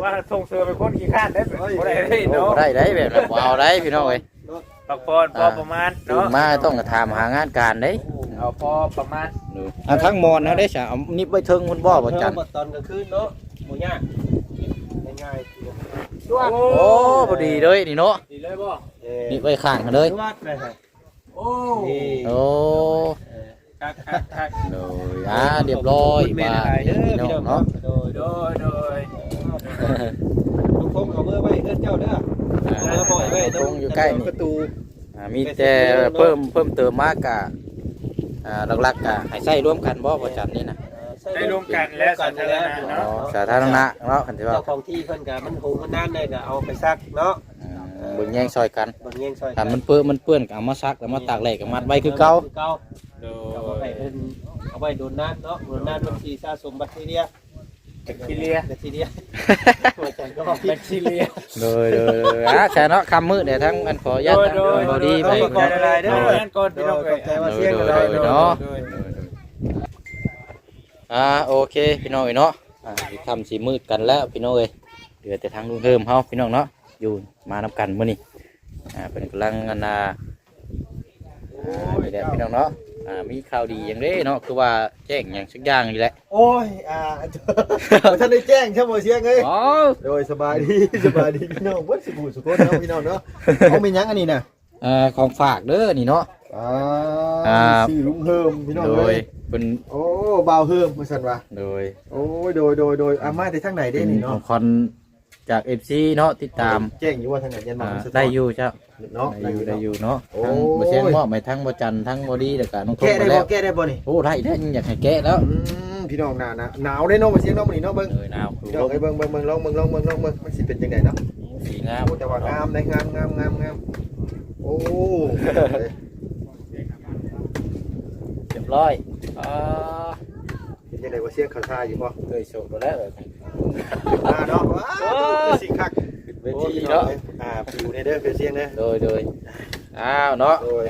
ວ່າສົ່ງເສີມໃຫ້ຄົນຂີ້ຄ້ານໄດ້ ໂອ້ຍ ບໍ່ໄດ້ເດ້ເນາະ ບໍ່ໄດ້ໄດ໋ ແບບນັ້ນບໍ່ເອົາໄດ໋ ພີ່ນ້ອງເອີຍ ພັກຜ່ອນພໍປະມານເນາະ ຕື່ນມາຕ້ອງຖາມຫາງານການເດ້ ເອົາພໍປະມານ ເອີ ອ່າ ທາງໝອນເຮົາເດ້ຊະ ເອົາໜິບໄວ້ເທິງພຸ້ນບໍ່ ບໍ່ຈັນ ຕອນກາງຄືນເນາະ ບໍ່ຍາກ ງ່າຍໆ ໂອ້ ພໍດີເລີຍນີ້ເນາະ ດີເລີຍບໍ່ ເອີ ໜິບໄວ້ຂ້າງເລີຍ ໂອ້ ນີ້ ໂອ້ ເອີ ຄັກໆໆ ໂດຍ ອ່າ ຮຽບຮ້ອຍ ຂອບຄຸນແມ່ຫຼາຍເດີ ພີ່ນ້ອງເນາະ ພີ່ນ້ອງເນາະ ໂດຍ ໂດຍ ໂດຍ ລຸງພົງເອົາເມືອໄວ້ເຮືອນເຈົ້າເດີ ອ່າ ເມືອປ່ອຍໄວ້ ລຸງພົງຢູ່ໃກ້ນີ້ ປະຕູ ອ່າ ມີແຕ່ເພີ່ມ ເພີ່ມເຕີມມາກະ ອ່າ ຫຼັກໆກະໃຫ້ໃຊ້ລວມກັນບໍ່ ບໍ່ຈັນນີ້ນະ ໃຊ້ລວມກັນແຫຼະ ສາທາລະນະເນາະ ອໍ ສາທາລະນະເນາະ ຄັນຊິວ່າ ເຈົ້າຂອງທີ່ເພິ່ນກະມັນຫົງມັນນານແດ່ ກະເອົາໄປຊັກເນາະ ອືມ ເບິ່ງແຍງຊ່ອຍກັນ ເບິ່ງແຍງຊ່ອຍກັນ ຄັນມັນເປື້ອນ ມັນເປື້ອນກໍເອົາມາຊັກ ແລ້ວມາຕາກແດດກໍມັດໄວ້ຄືເກົ່າ ໂດຍ ເອົາໄປເພິ່ນ ໄວ້ດົນນານເນາະ ດົນນານມັນຊິສະສົມແບັກທີເຣຍ ແບັກທີເຣຍ ແບັກທີເຣຍ ຫົວໃຈກໍ ແບັກທີເຣຍ ໂດຍ ໂດຍ ໂດຍ ອ່າ ຊະເນາະ ຄ່ຳມືດແດ່ ທາງອັນຂໍອະຍາດ ໂດຍ ທາງ ໂດຍ ບໍ່ດີໄປ ໂດຍ ເນາະ ຂອບໃຈຫຼາຍເດີ ໂດຍ ກ່ອນ ໂດຍ ພີ່ນ້ອງເອີຍ ໂດຍ ໂດຍ ເນາະ ໂດຍ ໂດຍ ໂດຍ ອ່າ ໂອເຄ ພີ່ນ້ອງເອີຍເນາະ ອ່າ ຄ່ຳຊິມືດກັນແລ້ວ ພີ່ນ້ອງເອີຍ ເຫຼືອແຕ່ທາງລຸງເຮີມເຮົາ ພີ່ນ້ອງເນາະ ຢູ່ມານຳກັນມື້ນີ້ ອ່າ ເພິ່ນກຳລັງ ອັນນ່າ ໂອ້ຍ ອ່າ ນີ້ແຫຼະ ເຈົ້າ ພີ່ນ້ອງເນາະ ອ່າ ມີຂ່າວດີຫຍັງເດ້ເນາະ ຄືວ່າແຈ້ງຫຍັງສັກຢ່າງນີ້ແຫຼະ ໂອ້ຍ ອ່າ ບໍ່ທັນໄດ້ແຈ້ງຊ້ຳ ບໍ່ຊຽງເອີຍ ໂດຍ ສະບາຍດີ ສະບາຍດີ ພີ່ນ້ອງເບິດສູ່ຜູ້ສູ່ຄົນເນາະ ພີ່ນ້ອງເນາະ ເອົາ ແມ່ນຫຍັງອັນນີ້ນະ? ອ່າ ຂອງຝາກເດີນີ້ເນາະ ອ່າ ອ່າ ຊື່ລຸງເຮີມ ພີ່ນ້ອງເອີຍ ໂດຍ ເພິ່ນ ໂອ້ ບ່າວເຮີມວ່າຊັ້ນວ່າ ໂດຍ ໂອ້ຍ ໂດຍ ໂດຍ ໂດຍ ອ່າ ມາແຕ່ທາງໃດເດ້ນີ້ເນາະ ເປັນຂອງຂວັນ ຈາກເອັຟຊີເນາະ ຕິດຕາມ ແຈ້ງຢູ່ວ່າທາງໃດ ຍັນມາ ອ່າ ໄດ້ຢູ່ເຈົ້າ ເນາະ ໄດ້ຢູ່ ໄດ້ຢູ່ເນາະ ໂອ້ຍ ທາງບໍ່ແຊງມອບໃຫ້ທັງບໍ່ຈັນ ທັງບໍ່ດີ ແລ້ວກະນ້ອງທົງ ແກະໄດ້ບໍ່ ແລ້ວ ແກະໄດ້ບໍ່ນີ້? ໂອ້ ໄດ້ ໄດ້ ຢາກໃຫ້ແກະແລ້ວ ອືມ ພີ່ນ້ອງ ໜາວ ໜາວເດ້ເນາະ ບໍ່ແຊງເນາະ ມື້ນີ້ເນາະ ເບິ່ງ ເອີ ໜາວ ພີ່ນ້ອງເອີຍ ເບິ່ງ ເບິ່ງ ເບິ່ງ ລອງເບິ່ງ ລອງເບິ່ງ ລອງເບິ່ງ ມັນຊິເປັນຈັ່ງໃດເນາະ ໂອ້ ສີງາມ ໂອ້ ແຕ່ວ່າງາມເດ້ ງາມ ງາມ ງາມ ງາມ ໂອ້ ຮຽບຮ້ອຍ ອ່າ ເປັນຈັ່ງໃດ ບໍ່ຊຽງ ເຂົ້າທ່າຢູ່ບໍ່? ເຄີຍໂຊກແລ້ວ ມາເນາະ ວ້າວ ໂອ້ຍ ຄືຊິຄັກ ເວທີເນາະ ອ່າ ປິວແດ່ເດີ ເປັນຊຽງເດີ ໂດຍ ໂດຍ ອ້າວເນາະ ໂດຍ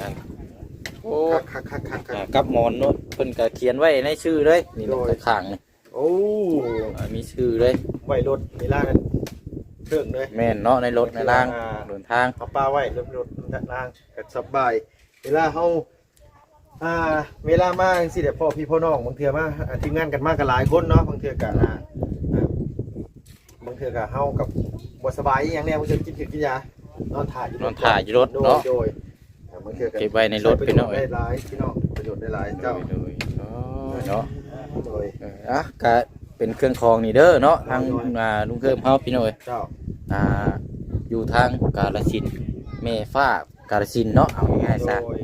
ໂອ້ ຄັກໆໆໆ ອ່າ ກັບໝອນເນາະ ເພິ່ນກະຂຽນໄວ້ໃນຊື່ເລີຍ ນີ້ ໂດຍ ຂ້າງໆນີ້ ໂອ້ ອ່າ ມີຊື່ເລີຍ ໄວ້ລົດເວລານັ້ນເທິງເລີຍ ແມ່ນເນາະ ໃນລົດໃນລາງ ອ່າ ເດີນທາງ ເອົາປະໄວ້ລົດ ລົດລາງກະສະບາຍ ເວລາເຮົາ ອ່າ ເວລາມາຈັ່ງຊີ້ແຫຼະ ພໍ່ພີ່ພໍ່ນ້ອງ ບາງເທື່ອມາ ອ່າ ທີມງານກັນມາກໍຫຼາຍຄົນເນາະ ບາງເທື່ອກໍ ອ່າ ອ່າ ບາງເທື່ອກໍເຮົາກໍບໍ່ສະບາຍອີ່ຫຍັງແດ່ ບາງເທື່ອກິນເຂົ້າກິນຢາ ນອນຖ້າຢູ່ ນອນຖ້າຢູ່ລົດເນາະ ໂດຍ ໂດຍ ອ່າ ບາງເທື່ອກໍເກັບໄວ້ໃນລົດ ໃຊ້ປະໂຫຍດ ພີ່ນ້ອງເອີຍ ໄດ້ຫຼາຍ ພີ່ນ້ອງ ປະໂຫຍດໄດ້ຫຼາຍ ໂດຍ ເຈົ້າ ໂດຍ ອໍ ເນາະ ໂດຍ ເອີ ອ່ະ ກະເປັນເຄື່ອງຂອງນີ້ເດີເນາະ ໂດຍ ທາງ ໂດຍ ອ່າ ລຸງເຮີມເຮົາ ພີ່ນ້ອງເອີຍ ເຈົ້າ ອ່າ ຢູ່ທາງກາລະສິນ ແມ່ຟ້າ ກາລະສິນເນາະ ເອົາງ່າຍໆຊະ ໂດຍ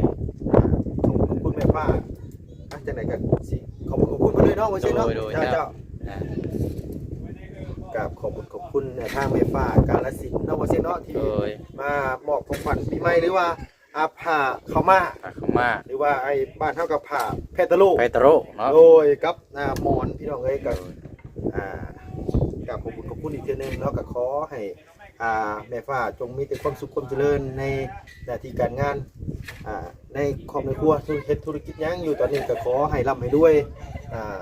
ຂອບຄຸນແມ່ຟ້າ ອ່ະ ຈັ່ງໃດກໍຊິຂອບຄຸນຂອບຄຸນເພິ່ນເລີຍເນາະ ວ່າຊັ້ນເນາະ ໂດຍ ໂດຍ ເຈົ້າ ເຈົ້າ ອ່າ ກາບຂອບຄຸນຂອບຄຸນ ອ່າ ທາງແມ່ຟ້າກາລະສິນເນາະ ວ່າຊັ້ນເນາະ ທີ່ ໂດຍ ມາມອບຂອງຂວັນປີໃໝ່ ຫຼືວ່າ ອ່າ ຜ້າຂາວມ້າ ຜ້າຂາວມ້າ ຫຼືວ່າໄອ້ບ້ານເຮົາກໍຜ້າແພຕະໂລ ແພຕະໂລເນາະ ໂດຍ ກັບ ອ່າ ໝອນ ພີ່ນ້ອງເອີຍ ກໍ ໂດຍ ອ່າ ກາບຂອບຄຸນຂອບຄຸນອີກເທື່ອໜຶ່ງເນາະ ກໍຂໍໃຫ້ ອ່າ ແມ່ຟ້າຈົ່ງມີແຕ່ຄວາມສຸກຄວາມຈະເລີນໃນໜ້າທີ່ການງານ ອ່າ ໃນຄອບໃນຄົວ ທຸ ເຮັດທຸລະກິດຫຍັງຢູ່ຕອນນີ້ກໍຂໍໃຫ້ລ່ຳໃຫ້ລວຍ ອ່າ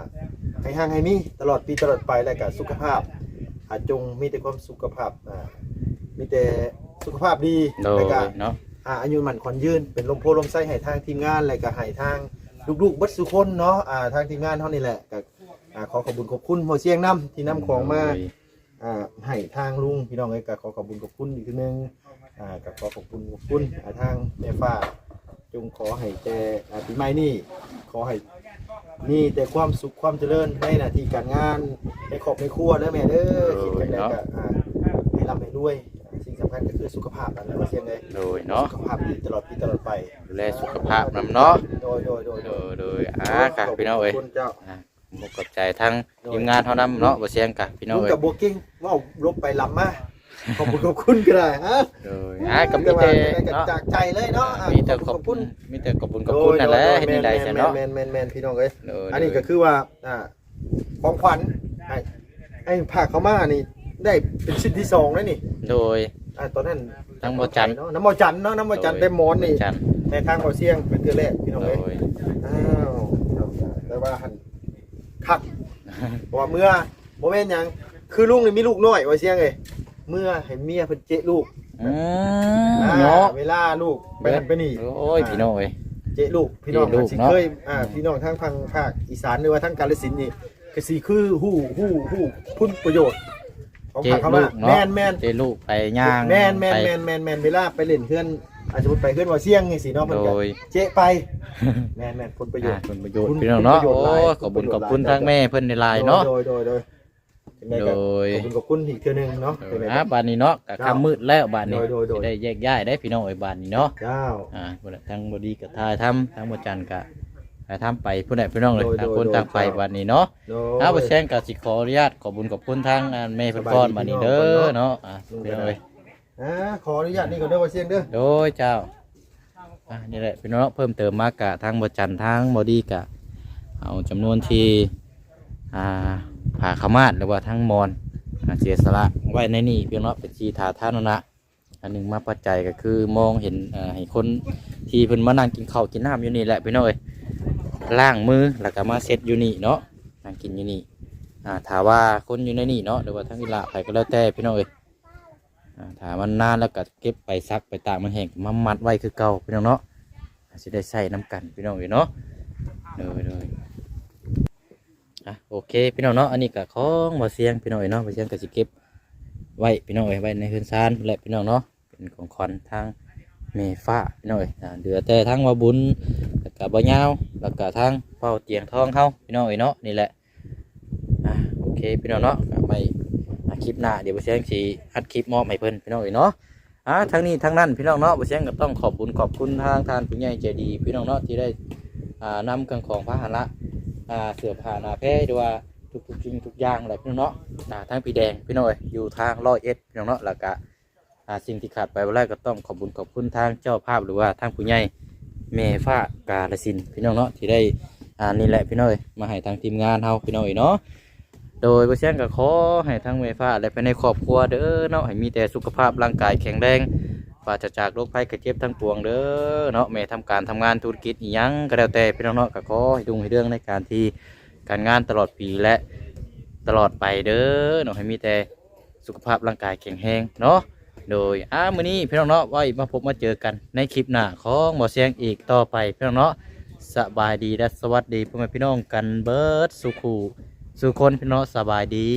ໃຫ້ຮັ່ງໃຫ້ມີຕະຫຼອດປີຕະຫຼອດໄປ ແລະກະສຸຂະພາບ ອ່າ ຈົ່ງມີແຕ່ຄວາມສຸຂະພາບ ອ່າ ມີແຕ່ສຸຂະພາບດີ ໂດຍ ແລະກະ ເນາະ ອ່າ ອາຍຸໝັ້ນຂວັນຍືນ ເປັນລົມໂພລົມໄຊໃຫ້ທາງທີມງານ ແລະກະໃຫ້ທາງລູກໆເບິດສູ່ຄົນເນາະ ອ່າ ທາງທີມງານເຮົານີ້ແຫຼະ ກະ ອ່າ ຂໍຂອບບຸນຂອບຄຸນພໍ່ຊຽງນຳ ທີ່ນຳຂອງມາ ໂດຍ ອ່າ ໃຫ້ທາງລຸງ ພີ່ນ້ອງເອີຍ ກໍຂໍຂອບຄຸນຂອບຄຸນອີກເທື່ອໜຶ່ງ ອ່າ ກໍຂໍຂອບຄຸນຂອບຄຸນ ອ່າ ທາງແມ່ຟ້າ ຈົ່ງຂໍໃຫ້ແຕ່ ອ່າ ປີໃໝ່ນີ້ ຂໍໃຫ້ມີແຕ່ຄວາມສຸກຄວາມຈະເລີນໃນໜ້າທີ່ການງານ ໃນຄອບໃນຄົວເດີແມ່ເດີ ໂດຍ ຄິດຈັ່ງໃດ ເນາະ ກໍ ອ່າ ໃຫ້ລ່ຳໃຫ້ລວຍ ສິ່ງສຳຄັນກໍຄືສຸຂະພາບນັ້ນແຫຼະ ວ່າຊັ້ນເດີ ໂດຍ ເນາະ ສຸຂະພາບດີຕະຫຼອດປີຕະຫຼອດໄປ ດູແລສຸຂະພາບນຳເນາະ ໂດຍ ໂດຍ ໂດຍ ໂດຍ ໂດຍ ອ່າ ໂດຍ ກໍ ພີ່ນ້ອງເອີຍ ຂອບຄຸນເຈົ້າ ອ່າ ຂອບອົກຂອບໃຈທາງ ໂດຍ ທີມງານເຮົານຳເນາະ ບໍ່ແຊງກະ ພີ່ນ້ອງເອີຍ ເວົ້າເກັ່ງ ເວົ້າລົບໄປລຳມາ ຂອບຄຸນຂອບຄຸນກໍໄດ້ ອ່າ ໂດຍ ອ່າ ກໍມີແຕ່ ແຕ່ວ່າ ເນາະ ຈາກ ຈາກໃຈເລີຍເນາະ ອ່າ ມີແຕ່ຂອບ ຂອບຄຸນ ຂອບຄຸນ ມີແຕ່ຂອບຄຸນຂອບຄຸນນັ້ນແຫຼະ ໂດຍ ເຮັດແນວໃດຊັ້ນເນາະ ແມ່ນໆໆ ພີ່ນ້ອງເອີຍ ໂດຍ ອັນນີ້ກໍຄືວ່າ ອ່າ ຂອງຂວັນ ໄອ້ ໄອ້ຜ້າຂາວມ້ານີ້ ໄດ້ເປັນຊິ້ນທີສອງແລ້ວນີ້ ໂດຍ ອ່າ ຕອນນັ້ນ ນຳບໍ່ຈັນເນາະ ນຳບໍ່ຈັນເນາະ ນຳບໍ່ຈັນ ໂດຍ ແຕ່ໝອນນີ້ ບໍ່ຈັນ ແຕ່ທາງບໍ່ຊຽງເປັນເທື່ອແລກ ພີ່ນ້ອງເອີຍ ໂດຍ ອ້າວ ແຕ່ວ່າຫັ້ນຄັກ ເພາະວ່າເມື່ອ ບໍ່ແມ່ນຫຍັງ ຄືລຸງນີ້ມີລູກນ້ອຍ ວ່າຊຽງເອີຍ ເມື່ອໃຫ້ເມຍເພິ່ນເຈະລູກ ອືມ ອ່າ ເນາະ ເວລາລູກໄປນັ້ນໄປນີ້ ໂອ້ຍ ອ່າ ພີ່ນ້ອງເອີຍ ເຈະລູກ ພີ່ນ້ອງ ເຈະລູກ ຊິເຄີຍ ເນາະ ອ່າ ພີ່ນ້ອງທາງຝັ່ງພາກອີສານ ຫຼືວ່າທາງກາລະສິນນີ້ ກໍຊິຄືຮູ້ ຮູ້ ຮູ້ຄຸນປະໂຫຍດຂອງ ເຈະລູກເນາະ ແມ່ນໆ ເຈະລູກໄປຍ່າງ ແມ່ນໆ ໄປ ແມ່ນໆ ເວລາໄປຫຼິ້ນເຮືອນ ອ່າ ສົມມຸດໄປເຮືອນວ່າຊຽງຈັ່ງຊີ້ເນາະ ເພິ່ນກໍ ໂດຍ ເຈະໄປ ແມ່ນໆ ຜົນປະໂຫຍດ ອ່າ ຜົນປະໂຫຍດ ຜົນປະໂຫຍດ ພີ່ນ້ອງເນາະ ໂອ້ຍ ຂອບຄຸນຂອບຄຸນທາງແມ່ເພິ່ນຫຼາຍໆເນາະ ໂດຍ ໂດຍ ໂດຍ ຈັ່ງໃດກໍ ໂດຍ ຂອບຄຸນຂອບຄຸນອີກເຈົ້າໜຶ່ງເນາະ ໂດຍ ຈັ່ງໃດກໍ ອ່າ ບາດນີ້ເນາະ ກໍ ເຈົ້າ ຄ່ຳມືດແລ້ວ ບາດນີ້ ໂດຍ ໂດຍ ໂດຍ ຊິໄດ້ແຍກຍ້າຍໄດ້ພີ່ນ້ອງເອີຍ ບາດນີ້ເນາະ ເຈົ້າ ອ່າ ພຸ້ນແຫຼະ ທາງບໍ່ດີກໍຖ່າຍທຳ ທາງບໍ່ຈັນກໍຖ່າຍທຳໄປພຸ້ນແຫຼະພີ່ນ້ອງເອີຍ ໂດຍ ຕ່າງຄົນ ໂດຍ ຕ່າງໄປ ເຈົ້າ ບາດນີ້ເນາະ ໂດຍ ອ່າ ບໍ່ແຊງກໍຊິຂໍອະນຸຍາດຂອບບຸນຂອບຄຸນທາງ ອ່າ ແມ່ເພິ່ນກ່ອນ ສະບາຍດີ ບາດນີ້ເດີ ພີ່ນ້ອງ ເນາະ ອ່າ ໂດຍ ພີ່ນ້ອງເອີຍ ອ່າ ຂໍອະນຸຍາດນີ້ກ່ອນເດີ ບໍ່ຊຽງເດີ ໂດຍ ເຈົ້າ ອ່າ ນີ້ແຫຼະ ພີ່ນ້ອງເນາະ ເພີ່ມເຕີມມາກະທາງບໍ່ຈັນ ທາງບໍ່ດີກະ ເອົາຈຳນວນທີ່ ອ່າ ຜ້າຂາວມ້າດ ຫຼືວ່າທັງໝອນ ອ່າ ເສຍສະຫຼະໄວ້ໃນນີ້ພຽງເນາະ ເປັນທີ່ສາທາລະນະ. ອັນໜຶ່ງມາປັດໄຈກໍຄືມອງເຫັນ ເອີ ໃຫ້ຄົນທີ່ເພິ່ນມານັ່ງກິນເຂົ້າກິນນ້ຳຢູ່ນີ້ແຫຼະພີ່ນ້ອງເອີຍ ລ້າງມື ແລ້ວກໍມາເຊັດຢູ່ນີ້ເນາະ ນັ່ງກິນຢູ່ນີ້. ອ່າ ຖ້າວ່າຄົນຢູ່ໃນນີ້ເນາະ ຫຼືວ່າທາງອີ່ຫຼ້າໃຜກໍແລ້ວແຕ່ພີ່ນ້ອງເອີຍ ອ່າ ຖ້າມັນນານແລ້ວກໍເກັບໄປຊັກໄປຕາກມັນແຫ້ງ ມາມັດໄວ້ຄືເກົ່າພີ່ນ້ອງເນາະ ອາດຊິໄດ້ໃຊ້ນຳກັນພີ່ນ້ອງເອີຍເນາະ. ໂດຍ ໂດຍ ອ່ະ ໂອເຄພີ່ນ້ອງເນາະ ອັນນີ້ກໍຂອງບໍ່ສຽງພີ່ນ້ອງເອີຍເນາະ ບໍ່ສຽງກໍຊິເກັບໄວ້ພີ່ນ້ອງເອີຍ ໄວ້ໃນເຮືອນຊານແຫຼະພີ່ນ້ອງເນາະ ເປັນຂອງຂວັນທາງແມ່ຟ້າພີ່ນ້ອງເອີຍ. ອ່າ ເຫຼືອແຕ່ທາງວ່າບຸນ ແລ້ວກໍບໍ່ຍາວ ແລ້ວກໍທາງເປົ່າຕຽງທອງເຮົາພີ່ນ້ອງເອີຍເນາະ ນີ້ແຫຼະ. ອ່າ ໂອເຄພີ່ນ້ອງເນາະ ກໍໄວ້ ອ່າ ຄລິບໜ້າ ດຽວບໍ່ສຽງຊິອັດຄລິບມອບໃຫ້ເພິ່ນພີ່ນ້ອງເອີຍເນາະ. ອ່າ ທັງນີ້ທັງນັ້ນພີ່ນ້ອງເນາະ ບໍ່ສຽງກໍຕ້ອງຂອບບຸນຂອບຄຸນທາງທ່ານຜູ້ໃຫຍ່ໃຈດີພີ່ນ້ອງເນາະ ທີ່ໄດ້ ອ່າ ນຳເຄື່ອງຂອງພາຫະນະ ອ່າ ເສື້ອຜ້າໜ້າແພ ຫຼືວ່າທຸກໆສິ່ງທຸກຢ່າງແຫຼະພີ່ນ້ອງເນາະ. ອ່າ ທາງພີ່ແດງພີ່ນ້ອງເອີຍ ຢູ່ທາງຮ້ອຍເອັດພີ່ນ້ອງເນາະ ແລ້ວກະ ອ່າ ສິ່ງທີ່ຂາດໄປບໍ່ໄດ້ກໍຕ້ອງຂອບບຸນຂອບຄຸນທາງເຈົ້າພາບ ຫຼືວ່າທາງຜູ້ໃຫຍ່ແມ່ຟ້າກາລະສິນພີ່ນ້ອງເນາະ ທີ່ໄດ້ ອ່າ ນີ້ແຫຼະພີ່ນ້ອງເອີຍ ມາໃຫ້ທາງທີມງານເຮົາພີ່ນ້ອງເອີຍເນາະ. ໂດຍບໍ່ສຽງກໍຂໍໃຫ້ທັງແມ່ຟ້າ ແລະ ພາຍໃນຄອບຄົວເດີເນາະ ໃຫ້ມີແຕ່ສຸຂະພາບຮ່າງກາຍແຂງແຮງ ປາສະຈາກໂລກໄພໄຂ້ເຈັບທັງປວງເດີເນາະ. ແມ່ທຳການທຳງານທຸລະກິດອີ່ຫຍັງກໍແລ້ວແຕ່ພີ່ນ້ອງເນາະ ກໍຂໍໃຫ້ຮຸ່ງໃຫ້ເຮືອງໃນການທີ່ ການງານຕະຫຼອດປີ ແລະ ຕະຫຼອດໄປເດີເນາະ ໃຫ້ມີແຕ່ສຸຂະພາບຮ່າງກາຍແຂງແຮງເນາະ. ໂດຍ ອ່າ ມື້ນີ້ພີ່ນ້ອງເນາະ ໄວ້ມາພົບມາເຈີກັນໃນຄລິບໜ້າຂອງບໍ່ສຽງອີກຕໍ່ໄປພີ່ນ້ອງເນາະ. ສະບາຍດີ ແລະ ສະຫວັດດີພໍ່ແມ່ພີ່ນ້ອງກັນເບິດສູ່ຄູ່ສູ່ຄົນພີ່ນ້ອງເນາະ ສະບາຍດີ.